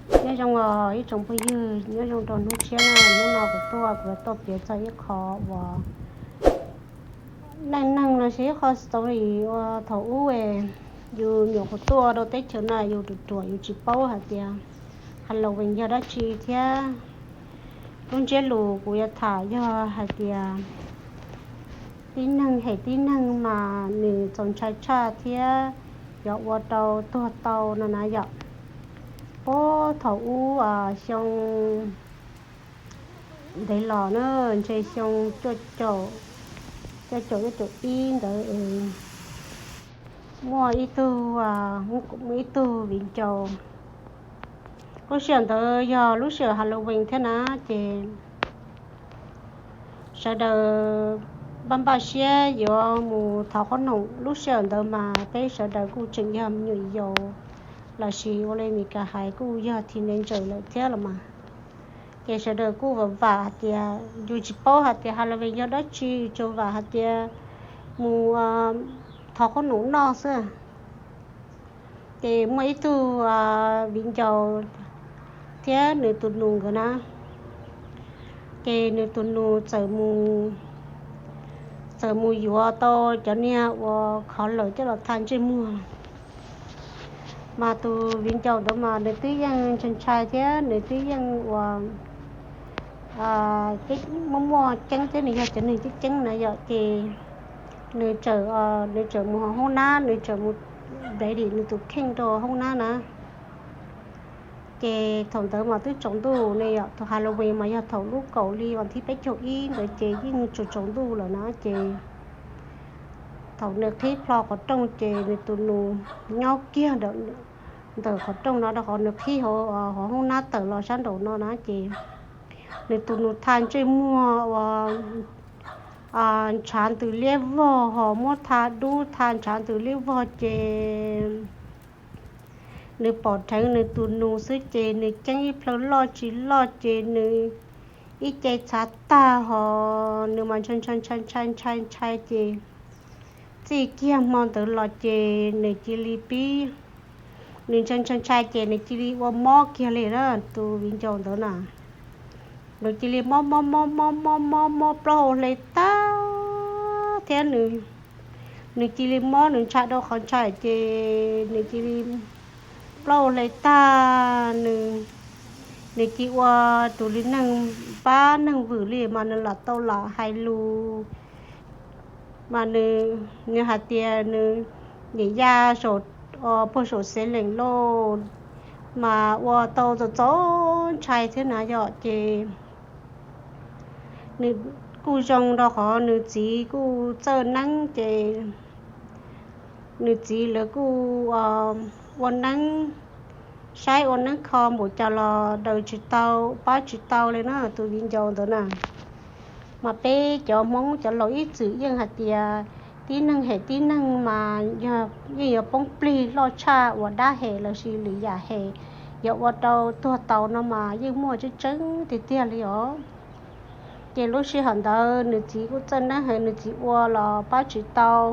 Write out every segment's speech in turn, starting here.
Nyob zoo os ib tsoom phooj ywg, nyob zoo rau hnub tshiab na. Hnub no kuv tuaj, kuv yuav tuaj piav txog ib qho uas neej neeg los sis ib qho story uas thaum ub yus nyuam qhuav tuaj rau teb chaws no yus ruam ruam yus tsis paub hais tias Halloween yog dab tsi thiab. Lub ntsiab lus kuv yuav tham yog hais tias tib neeg hem tib neeg mas nws txaus ntshai tshaj thiab yuav ua rau tuag tau no na yom. Puag thaum ub xyoo ntev los na, ntshe xyoo cuaj caum, cuaj caum cuaj caum ib ntawd es muaj ib tug, muaj ib tug viv ncaus. Lub sij hawm ntawd yog lub sij hawm Halloween thiab na, ces sawv daws npaj npaj siab yuav mus thov qhob noom. Lub sij hawm ntawd mas peb sawv daws kuj tseem yog me nyuam yaus, los sis ua li Meskas hais kuj yog teenager lawm thiab los mas. Ces sawv daws kuj vam vam hais tias yus tsis paub hais tias Halloween yog dab tsi, tsuas vam hais tias mus thov qhob noom noj xwb. Ces muaj ib tug viv ncaus thiab nws tus nus nkawd na, ces nws tus nus txawm mus, txawm mus yuav tau cov niag uas khov lawm coj los tha ntsej muag. Mas tus viv ncaus ntawd mas nws twb yeej ntshai ntshai thiab nws twb yeej uas muaj muaj ceeb thiab nws yog cov neeg ceeb ceeb na yom, ces nws txawm, nws txawm mus hauv hoob nab, nws txawm mus ready nws tus kheej rau hoob nab na. Ces thaum ntawd mas twb tsaus ntuj ne yom, thaum Halloween mas yog thaum lub kaum hli vas thib peb caug ib ntawd ces yeej tsaus tsaus ntuj lawm na. Ces thaum nws qhib plho qhov rooj ces nws tus nus nyob kiag ntawm qhov rooj no rau qhov nws qhib hauv hoob nab tawm los sab nraum no na, ces nws tus nus tha ntsej muag uas ntshav ntws liab vog ho muab tha dub tha ntshav ntws liab vog ces nws pom dheev nws tus nus xwb ces nws ceeb ib plhaw loj tsis loj ces nws ib ce txhav tag ho nws mas ntshai ntshai ntshai ntshai ntshai ntshai ces txij kiag hmo ntawd los ces nws cia li pib, nws ntshai ntshai ntshai ces nws cia li ua mob kiag li na. Tus viv ncaus ntawd na, nws cia li mob mob mob mob mob mob mob plaub hau hle tag thiab nws, nws cia li mob, nws ntshai rau qhov ntshai ces nws cia li plaub hau hle tag, nws, nws cia li ua tus li neeg pab neeg vwm li mas nws lam tau lam hais lus, mas nws, nws hais tias nws nyem ya saum, puag saum xev leem lauj, mas ua tau txaus txaus ntshai thiab na yom. Ces nws kuj zoo rau qhov nws txiv kuj txawj neeb ces nws txiv lawv kuj ua neeb, saib ua neeb kho npaum cas los daws tsis tau, pab tsis tau li na. Tus viv ncaus ntawd na, mas peb cov Hmoob cov laus ib txwm yeej hais tias tib neeg hem tib neeg mas yeej yuav poob plig loj tshaj uas dab hem los sis lwm yam hem yuav ua rau tuag tau no mas yeej muaj tseeb tseeb tiag tiag li os. Ces lub sij hawm ntawd nws txiv kuj txawj neeb heev, nws txiv ua los pab tsis tau,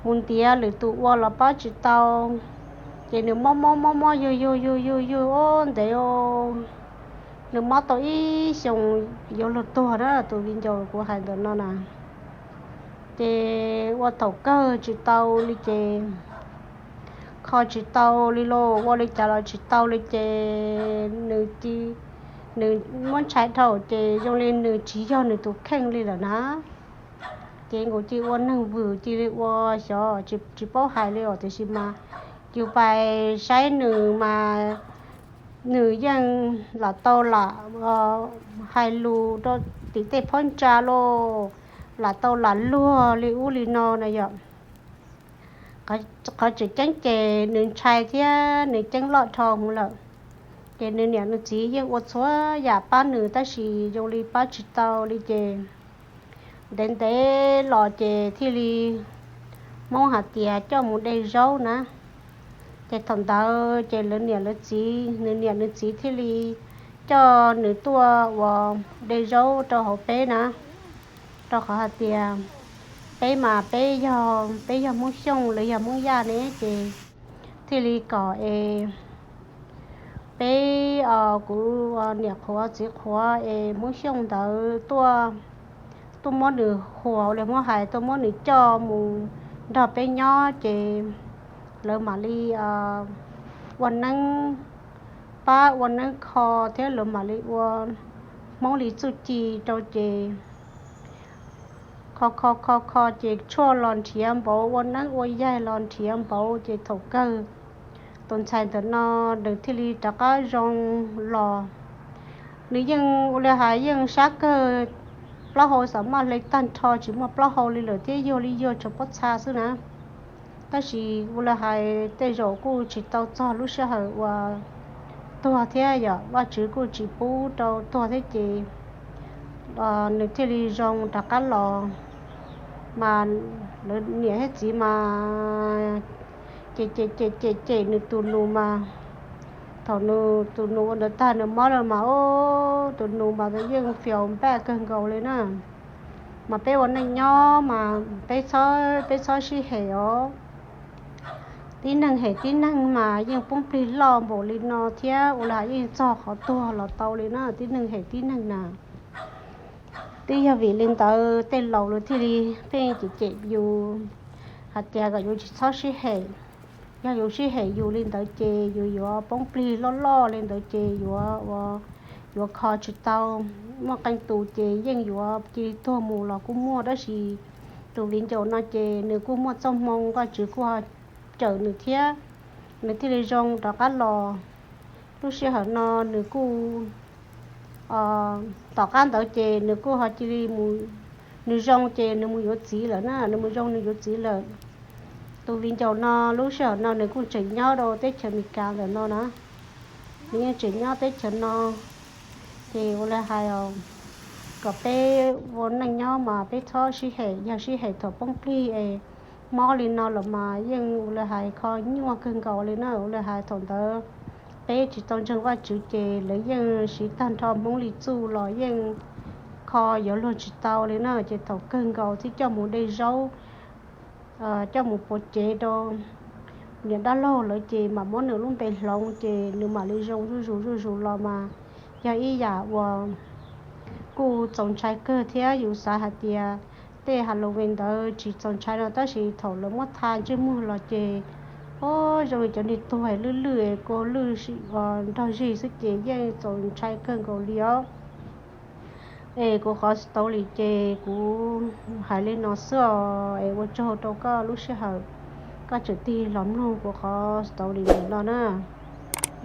mus ntiav lwm tus ua los pab tsis tau, ces nws mob mob mob mob yug yug yug yug yug ua ntev, nws mob tau ib xyoos yuav luag tuag na. Tus viv ncaus kuv hais ntawm no na, ces ua thaum kawg tsis tau li ces kho tsis tau li los ua li cas los tsis tau li ces nws, nws muab ntshai dhau ces zoo li nws tsis yog nws tus kheej li lawm na. Ces nkaus cia li ua neeg vwm cia li ua xyov tsis paub hais li os, tiam sis mas yus pais saib nws mas nws yeej lam tau lam hais lus rau tim tej phab ntsa los lam tau lam luag li ub li no na yom. Qhov tseem ceeb ces nws ntshai thiab nws ceeb loj dhau hwv lawm. Ces nws niam nws txiv yeej ua txhua yam pab nws tab sis zoo li pab tsis tau li ces ntev ntev los ces thiaj li, Hmoob hais tias coj mus de zaub na. Ces thaum ntawd ces lawv niam lawv txiv, nws niam nws txiv thiaj li coj nws tuaj ua de zaub rau hauv peb na, rau qhov hais tias peb mas peb yog, peb yog Hmoob Xyooj, lawv yog Hmoob Yaj ne, ces thiaj li kom es peb Kuv niam qhuav txiv qhuav es Hmoob Xyooj ntawd tuaj, tuaj muab nws huas, ua li Hmoob hais, tuaj muab nws coj mus nrog peb nyob ces lawv mam li ua neeb pab ua neeb kho thiab lawv mam li ua Hmoob li txuj ci rau ces kho kho kho kho ces tshuaj los nrhiav npaum, ua neeb ua yaig los nrhiav npaum ces thaum kawg tus ntxhais ntawm no nws thiaj li rov qab zoo los. Nws yeej ua li hais yeej sab kawg, plaub hau xav maj hle tag nrho tsis muaj plaub hau li lawm thiab yuag li yuag tsuas pob txha xwb na. Tab sis ua li hais tej zaum kuj tsis tau txog lub sij hawm uas tuag thiab yom, Vajtswv kuj tsis pub rau tuag thiab ces nws thiaj li zoo rov qab los. Mas lawv niam thiab txiv mas cem cem cem cem cem nws tus nus mas, thaum nws tus nus ua ntawd tag nws mob lawm mas tus nus mas yeej fiaus npaj kawg nkaus li na. Mas peb ua neej nyob mas peb txhob, peb txhob sib hem os. Tib neeg hem tib neeg mas yeej poob plig loj npaum li no thiab ua li yeej txog qhov tuag los tau li na, tib neeg hem tib neeg na. Twb yog vim li ntawd tej laus lawv thiaj li pheej cem cem yus hais tias kom yus tsis txhob sib hem. Yog yus sib hem yus li ntawd ces yus yuav poob plig loj loj li ntawd ces yuav, yuav kho tsis tau. Muaj qee tus ces yeej yuav cia li tuag mus los kuj muaj, tab sis tus viv ncaus no ces nws kuj muaj txoj hmoo, Vajtswv kuj ho cawm nws thiab, nws thiaj li zoo rov qab los. Lub sij hawm no nws kuj, tom qab ntawd ces nws kuj ho cia li, nws zoo ces nws mus yuav txiv lawm na, nws mus zoo nws yuav txiv lawm. Tus viv ncaus no lub sij hawm no nws kuj tseem nyob rau teb chaws Amelikas ntawm no na, nws yeej tseem nyob teb chaws no. Ces ua li hais, kom peb ua neej nyob mas peb txhob sib hem, yog sib hem thaum poob plig es mob li no los mas yeej ua li hais kho nyuaj kawg nkaus li na. Ua li hais thaum ntawd peb tsis tau ntseeg Vajtswv ces lawv yeej siv tag nrho Hmoob li txuj los yeej kho yuav luag tsis tau li na. Ces thaum kawg nkaus thiaj coj mus de zaub, coj mus pua cev rau niam dab laug lawv ces mam muab nws lub npe hloov ces nws mam li zoo zuj zus zuj zus los mas yog ib yam uas kuj txaus ntshai kawg thiab. Yus xav hais tias tej Halloween ntawd tsis txaus ntshai no, tab sis thaum lawv muab tha ntsej muag los ces, o, zoo li cov niag tuag lwj lwj kua lwj nrog zig xwb ces yeej txaus ntshai kawg nkaus li os. Es kuv qhov story ces kuv hais li no xwb os, es ua tsaug rau koj lub sij hawm koj tseem tig los mloog kuv qhov story no na.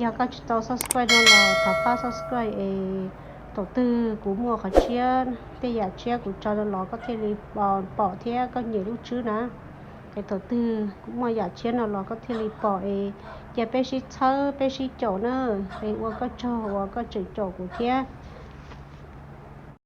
Yog koj tsis tau subscribe no los thov pab subscribe es thaum twg kuv muaj qhov tshiab, tej yam tshiab kuv tso no los koj thiaj li pom thiab koj nyiam lub tswb na. Es thaum twg kuv muaj yam tshiab no los koj thiaj li pom es cia peb sib txhawb peb sib caum na. Es ua koj tsaug uas koj tseem caum kuv thiab.